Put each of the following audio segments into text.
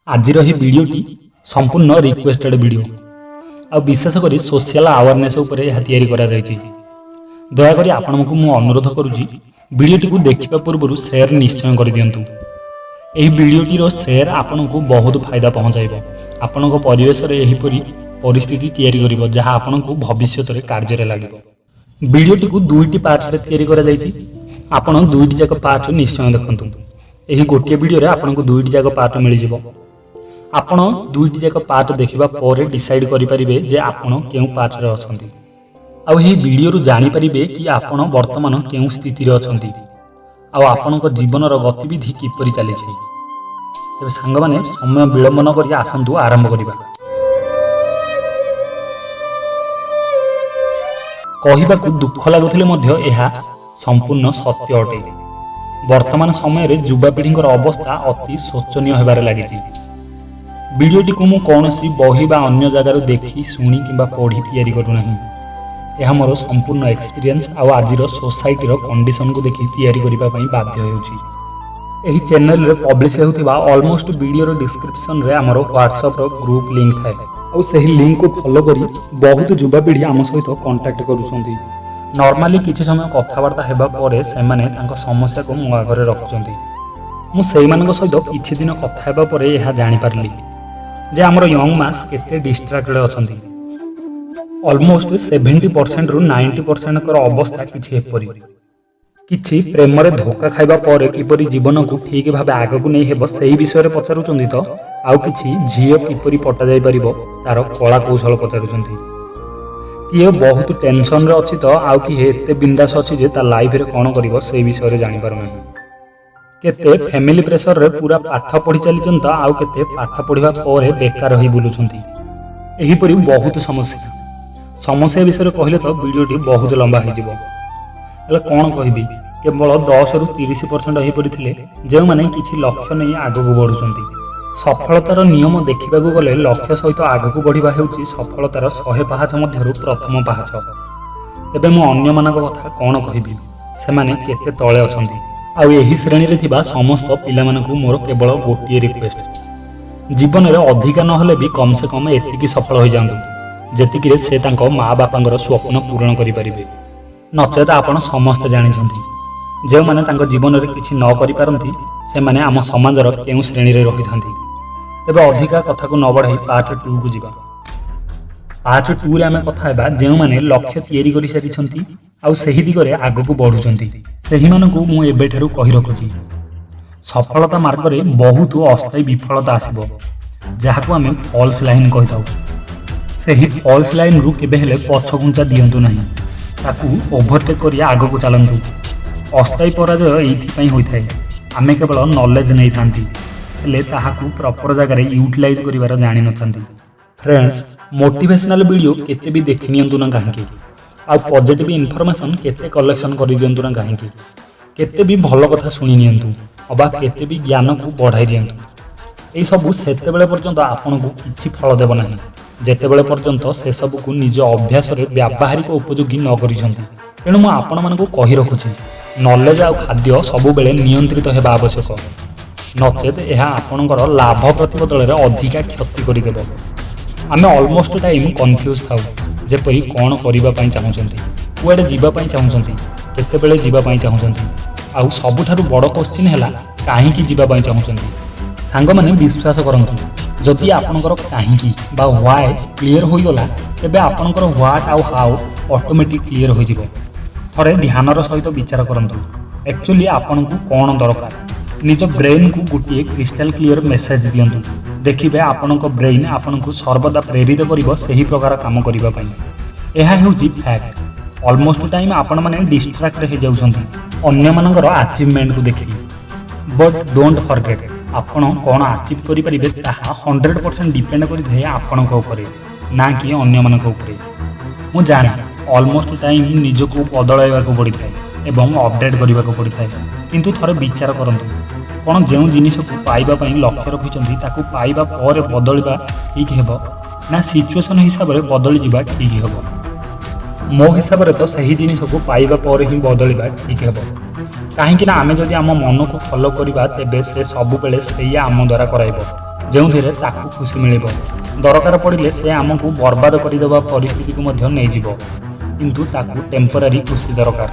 ଆଜିର ଏହି ଭିଡ଼ିଓଟି ସମ୍ପୂର୍ଣ୍ଣ ରିକ୍ୱେଷ୍ଟେଡ୍ ଭିଡ଼ିଓ, ଆଉ ବିଶେଷ କରି ସୋସିଆଲ ଆୱାରନେସ୍ ଉପରେ ଏହା ତିଆରି କରାଯାଇଛି। ଦୟାକରି ଆପଣଙ୍କୁ ମୁଁ ଅନୁରୋଧ କରୁଛି, ଭିଡ଼ିଓଟିକୁ ଦେଖିବା ପୂର୍ବରୁ ସେୟାର ନିଶ୍ଚୟ କରିଦିଅନ୍ତୁ। ଏହି ଭିଡ଼ିଓଟିର ସେୟାର ଆପଣଙ୍କୁ ବହୁତ ଫାଇଦା ପହଞ୍ଚାଇବ। ଆପଣଙ୍କ ପରିବେଶରେ ଏହିପରି ପରିସ୍ଥିତି ତିଆରି କରିବ, ଯାହା ଆପଣଙ୍କୁ ଭବିଷ୍ୟତରେ କାର୍ଯ୍ୟରେ ଲାଗିବ। ଭିଡ଼ିଓଟିକୁ ଦୁଇଟି ପାର୍ଟରେ ତିଆରି କରାଯାଇଛି। ଆପଣ ଦୁଇଟି ଯାକ ପାର୍ଟ ନିଶ୍ଚୟ ଦେଖନ୍ତୁ। ଏହି ଗୋଟିଏ ଭିଡ଼ିଓରେ ଆପଣଙ୍କୁ ଦୁଇଟି ଯାକ ପାର୍ଟ ମିଳିଯିବ। ଆପଣ ଦୁଇଟି ଯାକ ପାର୍ଟ ଦେଖିବା ପରେ ଡିସାଇଡ୍ କରିପାରିବେ ଯେ ଆପଣ କେଉଁ ପାର୍ଟରେ ଅଛନ୍ତି, ଆଉ ଏହି ଭିଡ଼ିଓରୁ ଜାଣିପାରିବେ କି ଆପଣ ବର୍ତ୍ତମାନ କେଉଁ ସ୍ଥିତିରେ ଅଛନ୍ତି ଆଉ ଆପଣଙ୍କ ଜୀବନର ଗତିବିଧି କିପରି ଚାଲିଛି। ତେବେ ସାଙ୍ଗମାନେ, ସମୟ ବିଳମ୍ବ ନ କରି ଆସନ୍ତୁ ଆରମ୍ଭ କରିବା। କହିବାକୁ ଦୁଃଖ ଲାଗୁଥିଲେ ମଧ୍ୟ ଏହା ସମ୍ପୂର୍ଣ୍ଣ ସତ୍ୟ ଅଟେ। ବର୍ତ୍ତମାନ ସମୟରେ ଯୁବାପିଢ଼ିଙ୍କର ଅବସ୍ଥା ଅତି ଶୋଚନୀୟ ହେବାରେ ଲାଗିଛି। ଭିଡ଼ିଓଟିକୁ ମୁଁ କୌଣସି ବହି ବା ଅନ୍ୟ ଜାଗାରୁ ଦେଖି, ଶୁଣି କିମ୍ବା ପଢ଼ି ତିଆରି କରୁନାହିଁ। ଏହା ମୋର ସମ୍ପୂର୍ଣ୍ଣ ଏକ୍ସପିରିଏନ୍ସ ଆଉ ଆଜିର ସୋସାଇଟିର କଣ୍ଡିସନକୁ ଦେଖି ତିଆରି କରିବା ପାଇଁ ବାଧ୍ୟ ହେଉଛି। ଏହି ଚ୍ୟାନେଲରେ ପବ୍ଲିଶ ହେଉଥିବା ଅଲମୋଷ୍ଟ ଭିଡ଼ିଓର ଡିସ୍କ୍ରିପସନରେ ଆମର ହ୍ୱାଟ୍ସଆପ୍ର ଗ୍ରୁପ୍ ଲିଙ୍କ୍ ଥାଏ, ଆଉ ସେହି ଲିଙ୍କକୁ ଫଲୋ କରି ବହୁତ ଯୁବାପିଢ଼ି ଆମ ସହିତ କଣ୍ଟାକ୍ଟ କରୁଛନ୍ତି। ନର୍ମାଲି କିଛି ସମୟ କଥାବାର୍ତ୍ତା ହେବା ପରେ ସେମାନେ ତାଙ୍କ ସମସ୍ୟାକୁ ମୋ ଆଗରେ ରଖୁଛନ୍ତି। ମୁଁ ସେଇମାନଙ୍କ ସହିତ କିଛି ଦିନ କଥା ହେବା ପରେ ଏହା ଜାଣିପାରିଲି ଯେ ଆମର ୟଙ୍ଗ ମାସ୍ କେତେ ଡିଷ୍ଟ୍ରାକ୍ଟେଡ୍ ଅଛନ୍ତି। ଅଲମୋଷ୍ଟ 70%ରୁ 90%ଙ୍କର ଅବସ୍ଥା କିଛି ଏପରି। କିଛି ପ୍ରେମରେ ଧୋକା ଖାଇବା ପରେ କିପରି ଜୀବନକୁ ଠିକ୍ ଭାବେ ଆଗକୁ ନେଇ ହେବ, ସେହି ବିଷୟରେ ପଚାରୁଛନ୍ତି ତ ଆଉ କିଛି ଝିଅ କିପରି ପଟାଯାଇପାରିବ, ତାର କଳା କୌଶଳ ପଚାରୁଛନ୍ତି। କିଏ ବହୁତ ଟେନସନରେ ଅଛି ତ ଆଉ କିଏ ଏତେ ବିନ୍ଦାସ ଅଛି ଯେ ତା ଲାଇଫରେ କ'ଣ କରିବ, ସେଇ ବିଷୟରେ ଜାଣିପାରୁନାହିଁ। କେତେ ଫ୍ୟାମିଲି ପ୍ରେସରରେ ପୁରା ପାଠ ପଢ଼ି ଚାଲିଛନ୍ତି ତ ଆଉ କେତେ ପାଠ ପଢ଼ିବା ପରେ ବେକାର ହୋଇ ବୁଲୁଛନ୍ତି। ଏହିପରି ବହୁତ ସମସ୍ୟା। ସମସ୍ୟା ବିଷୟରେ କହିଲେ ତ ଭିଡ଼ିଓଟି ବହୁତ ଲମ୍ବା ହେଇଯିବ। ହେଲେ କ'ଣ କହିବି, କେବଳ 10ରୁ 30% ଏହିପରି ଥିଲେ, ଯେଉଁମାନେ କିଛି ଲକ୍ଷ୍ୟ ନେଇ ଆଗକୁ ବଢ଼ୁଛନ୍ତି। ସଫଳତାର ନିୟମ ଦେଖିବାକୁ ଗଲେ, ଲକ୍ଷ୍ୟ ସହିତ ଆଗକୁ ବଢ଼ିବା ହେଉଛି ସଫଳତାର 100 ପାହାଚ ମଧ୍ୟରୁ ପ୍ରଥମ ପାହାଚ। ତେବେ ମୁଁ ଅନ୍ୟମାନଙ୍କ କଥା କ'ଣ କହିବି, ସେମାନେ କେତେ ତଳେ ଅଛନ୍ତି? ଆଉ ଏହି ଶ୍ରେଣୀରେ ଥିବା ସମସ୍ତ ପିଲାମାନଙ୍କୁ ମୋର କେବଳ ଗୋଟିଏ ରିକ୍ୱେଷ୍ଟ, ଜୀବନରେ ଅଧିକା ନହେଲେ ବି କମ୍ ସେ କମ୍ ଏତିକି ସଫଳ ହୋଇଯାଆନ୍ତୁ, ଯେତିକିରେ ସେ ତାଙ୍କ ମା ବାପାଙ୍କର ସ୍ୱପ୍ନ ପୂରଣ କରିପାରିବେ। ନଚେତ ଆପଣ ସମସ୍ତେ ଜାଣିଛନ୍ତି, ଯେଉଁମାନେ ତାଙ୍କ ଜୀବନରେ କିଛି ନ କରିପାରନ୍ତି, ସେମାନେ ଆମ ସମାଜର କେଉଁ ଶ୍ରେଣୀରେ ରହିଥାନ୍ତି। ତେବେ ଅଧିକା କଥାକୁ ନ ବଢ଼ାଇ ପାର୍ଟ ଟୁକୁ ଯିବା। ପାର୍ଟ ଟୁରେ ଆମେ କଥା ହେବା, ଯେଉଁମାନେ ଲକ୍ଷ୍ୟ ତିଆରି କରିସାରିଛନ୍ତି ଆଉ ସେହି ଦିଗରେ ଆଗକୁ ବଢ଼ୁଛନ୍ତି, ସେହିମାନଙ୍କୁ ମୁଁ ଏବେଠାରୁ କହି ରଖୁଛି, ସଫଳତା ମାର୍ଗରେ ବହୁତ ଅସ୍ଥାୟୀ ବିଫଳତା ଆସିବ, ଯାହାକୁ ଆମେ ଫଲ୍ସ ଲାଇନ୍ କହିଥାଉ। ସେହି ଫଲ୍ସ ଲାଇନ୍ରୁ କେବେ ହେଲେ ପଛଘୁଞ୍ଚା ଦିଅନ୍ତୁ ନାହିଁ। ତାକୁ ଓଭରଟେକ୍ କରି ଆଗକୁ ଚାଲନ୍ତୁ। ଅସ୍ଥାୟୀ ପରାଜୟ ଏଇଥିପାଇଁ ହୋଇଥାଏ, ଆମେ କେବଳ ନଲେଜ ନେଇଥାନ୍ତି, ହେଲେ ତାହାକୁ ପ୍ରପର ଜାଗାରେ ୟୁଟିଲାଇଜ୍ କରିବାର ଜାଣିନଥାନ୍ତି। ଫ୍ରେଣ୍ଡସ୍, ମୋଟିଭେସନାଲ ଭିଡ଼ିଓ କେତେ ବି ଦେଖିନିଅନ୍ତୁ ନା କାହିଁକି, ଆଉ ପଜିଟିଭ୍ ଇନଫର୍ମେସନ୍ କେତେ କଲେକ୍ସନ୍ କରିଦିଅନ୍ତୁ ନା କାହିଁକି, କେତେ ବି ଭଲ କଥା ଶୁଣି ନିଅନ୍ତୁ ଅବା କେତେ ବି ଜ୍ଞାନକୁ ବଢ଼ାଇ ଦିଅନ୍ତୁ, ଏଇସବୁ ସେତେବେଳେ ପର୍ଯ୍ୟନ୍ତ ଆପଣଙ୍କୁ କିଛି ଫଳ ଦେବ ନାହିଁ, ଯେତେବେଳେ ପର୍ଯ୍ୟନ୍ତ ସେସବୁକୁ ନିଜ ଅଭ୍ୟାସରେ ବ୍ୟାବହାରିକ ଉପଯୋଗୀ ନ କରିଛନ୍ତି। ତେଣୁ ମୁଁ ଆପଣମାନଙ୍କୁ କହି ରଖୁଛି, ନଲେଜ ଆଉ ଖାଦ୍ୟ ସବୁବେଳେ ନିୟନ୍ତ୍ରିତ ହେବା ଆବଶ୍ୟକ, ନଚେତ୍ ଏହା ଆପଣଙ୍କର ଲାଭ ପ୍ରତିବଦଳରେ ଅଧିକା କ୍ଷତି କରିଦେବ। ଆମେ ଅଲମୋଷ୍ଟ ଟାଇମ୍ କନଫ୍ୟୁଜ୍ ଥାଉ, ଯେପରି କ'ଣ କରିବା ପାଇଁ ଚାହୁଁଛନ୍ତି, କୁଆଡ଼େ ଯିବା ପାଇଁ ଚାହୁଁଛନ୍ତି, କେତେବେଳେ ଯିବା ପାଇଁ ଚାହୁଁଛନ୍ତି, ଆଉ ସବୁଠାରୁ ବଡ଼ କୋଶ୍ଚିନ୍ ହେଲା, କାହିଁକି ଯିବା ପାଇଁ ଚାହୁଁଛନ୍ତି? ସାଙ୍ଗମାନେ, ବିଶ୍ୱାସ କରନ୍ତୁ, ଯଦି ଆପଣଙ୍କର କାହିଁକି ବା ହ୍ୱାଏ କ୍ଲିଅର ହୋଇଗଲା, ତେବେ ଆପଣଙ୍କର what ଆଉ ହାଉ ଅଟୋମେଟିକ୍ କ୍ଲିଅର ହୋଇଯିବ। ଥରେ ଧ୍ୟାନର ସହିତ ବିଚାର କରନ୍ତୁ, ଆକ୍ଚୁଆଲି ଆପଣଙ୍କୁ କ'ଣ ଦରକାର। ନିଜ ବ୍ରେନ୍କୁ ଗୋଟିଏ କ୍ରିଷ୍ଟାଲ କ୍ଲିଅର ମେସେଜ ଦିଅନ୍ତୁ। ଦେଖିବେ, ଆପଣଙ୍କ ବ୍ରେନ୍ ଆପଣଙ୍କୁ ସର୍ବଦା ପ୍ରେରିତ କରିବ ସେହି ପ୍ରକାର କାମ କରିବା ପାଇଁ। ଏହା ହେଉଛି ଫ୍ୟାକ୍ଟ। ଅଲମୋଷ୍ଟ ଟାଇମ୍ ଆପଣମାନେ ଡିଷ୍ଟ୍ରାକ୍ଟ ହେଇଯାଉଛନ୍ତି ଅନ୍ୟମାନଙ୍କର ଆଚିଭମେଣ୍ଟକୁ ଦେଖି। ବଟ୍ don't forget, ଆପଣ କ'ଣ ଆଚିଭ୍ କରିପାରିବେ, ତାହା 100% ଡିପେଣ୍ଡ କରିଥାଏ ଆପଣଙ୍କ ଉପରେ, ନା କି ଅନ୍ୟମାନଙ୍କ ଉପରେ। ମୁଁ ଜାଣେ, ଅଲମୋଷ୍ଟ ଟାଇମ୍ ନିଜକୁ ବଦଳାଇବାକୁ ପଡ଼ିଥାଏ ଏବଂ ଅପଡେଟ୍ କରିବାକୁ ପଡ଼ିଥାଏ। କିନ୍ତୁ ଥରେ ବିଚାର କରନ୍ତୁ, କ'ଣ ଯେଉଁ ଜିନିଷକୁ ପାଇବା ପାଇଁ ଲକ୍ଷ୍ୟ ରଖିଛନ୍ତି, ତାକୁ ପାଇବା ପରେ ବଦଳିବା ଠିକ୍ ହେବ, ନା ସିଚୁଏସନ୍ ହିସାବରେ ବଦଳିଯିବା ଠିକ୍ ହେବ? ମୋ ହିସାବରେ ତ ସେହି ଜିନିଷକୁ ପାଇବା ପରେ ହିଁ ବଦଳିବା ଠିକ୍ ହେବ। କାହିଁକି ନା ଆମେ ଯଦି ଆମ ମନକୁ ଫଲୋ କରିବା, ତେବେ ସେ ସବୁବେଳେ ସେଇଆ ଆମ ଦ୍ୱାରା କରାଇବ, ଯେଉଁଥିରେ ତାକୁ ଖୁସି ମିଳିବ। ଦରକାର ପଡ଼ିଲେ ସେ ଆମକୁ ବର୍ବାଦ କରିଦେବା ପରିସ୍ଥିତିକୁ ମଧ୍ୟ ନେଇଯିବ, କିନ୍ତୁ ତାକୁ ଟେମ୍ପୋରାରୀ ଖୁସି ଦରକାର।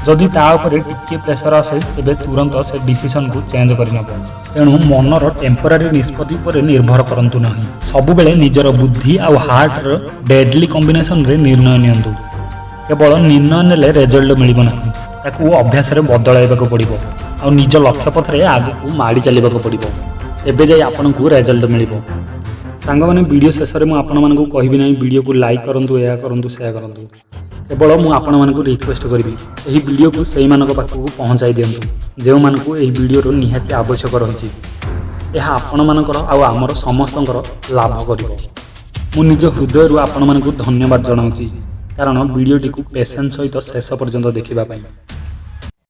ଯଦି ତା ଉପରେ ଟିକିଏ ପ୍ରେସର ଆସେ, ତେବେ ତୁରନ୍ତ ସେ ଡିସିସନକୁ ଚେଞ୍ଜ କରିନେବ। ତେଣୁ ମନର ଟେମ୍ପୋରାରୀ ନିଷ୍ପତ୍ତି ଉପରେ ନିର୍ଭର କରନ୍ତୁ ନାହିଁ। ସବୁବେଳେ ନିଜର ବୁଦ୍ଧି ଆଉ ହାର୍ଟର ଡେଡଲି କମ୍ବିନେସନରେ ନିର୍ଣ୍ଣୟ ନିଅନ୍ତୁ। କେବଳ ନିର୍ଣ୍ଣୟ ନେଲେ ରେଜଲ୍ଟ ମିଳିବ ନାହିଁ, ତାକୁ ଅଭ୍ୟାସରେ ବଦଳାଇବାକୁ ପଡ଼ିବ ଆଉ ନିଜ ଲକ୍ଷ୍ୟ ପଥରେ ଆଗକୁ ମାଡ଼ି ଚାଲିବାକୁ ପଡ଼ିବ। ଏବେ ଯାଇ ଆପଣଙ୍କୁ ରେଜଲ୍ଟ ମିଳିବ। ସାଙ୍ଗମାନେ, ଭିଡ଼ିଓ ଶେଷରେ ମୁଁ ଆପଣମାନଙ୍କୁ କହିବି ନାହିଁ ଭିଡ଼ିଓକୁ ଲାଇକ୍ କରନ୍ତୁ, ଏହା କରନ୍ତୁ, ସେୟା କରନ୍ତୁ। କେବଳ ମୁଁ ଆପଣମାନଙ୍କୁ ରିକ୍ୱେଷ୍ଟ କରିବି, ଏହି ଭିଡ଼ିଓକୁ ସେଇମାନଙ୍କ ପାଖକୁ ପହଞ୍ଚାଇ ଦିଅନ୍ତୁ ଯେଉଁମାନଙ୍କୁ ଏହି ଭିଡ଼ିଓର ନିହାତି ଆବଶ୍ୟକ ରହିଛି। ଏହା ଆପଣମାନଙ୍କର ଆଉ ଆମର ସମସ୍ତଙ୍କର ଲାଭ କରିବ। ମୁଁ ନିଜ ହୃଦୟରୁ ଆପଣମାନଙ୍କୁ ଧନ୍ୟବାଦ ଜଣାଉଛି, କାରଣ ଭିଡ଼ିଓଟିକୁ ପେସେନ୍ସ ସହିତ ଶେଷ ପର୍ଯ୍ୟନ୍ତ ଦେଖିବା ପାଇଁ।